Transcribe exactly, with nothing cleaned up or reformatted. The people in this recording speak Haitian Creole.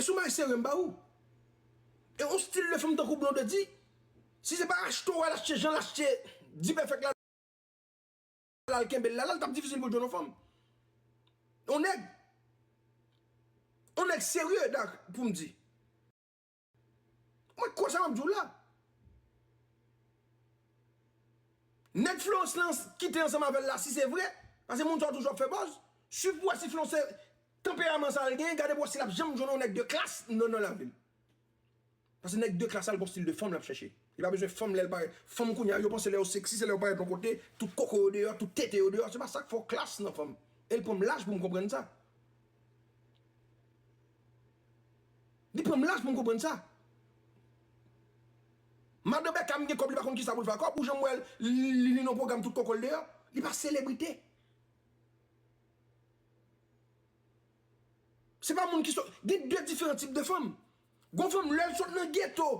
Sou may serye m ba ou. E yon stil de fanm tankou Blondedy, si se pa achte w al achte jan l achte D-Perfect la, l al kenbe l la, la l t ap difisil pou l jwenn yon fanm. Yon nèg, yon nèg serye dak pou m di. Mwen kwè sa m ap di w la. Nèg Florence lan kite ansanm avè l la, si se vre, paske moun sa yo toujou ap fè buzz. Suiv pou wè si Florence se tanperaman sa l genyen, gade pou wè si l ap janm jwenn yon nèg de klas nan, nan lavi l. Paske nèg de klas la, l gon stil de fanm l ap chèche. Li pa bezwen fanm lè l parèt. Fanm kounye a, yo panse lè yo seksi, se lè yo parèt yon kote, tout koko yo deyò, tout tete yo deyò. Se pa sa k fè w klas nan fanm. E l pran m laj pou m konprann sa. Li pran m laj pou m konprann sa. Madan Beckham gen kòb, li pa konn kisa pou l fè ak kòb. Ou janm wè l, li, li, li nan pwogram tout koko l deyò. Li pa selebrite. Se pa moun ki sot. Gen de diferan tip de fanm. Gon fanm, lè l sot nan geto,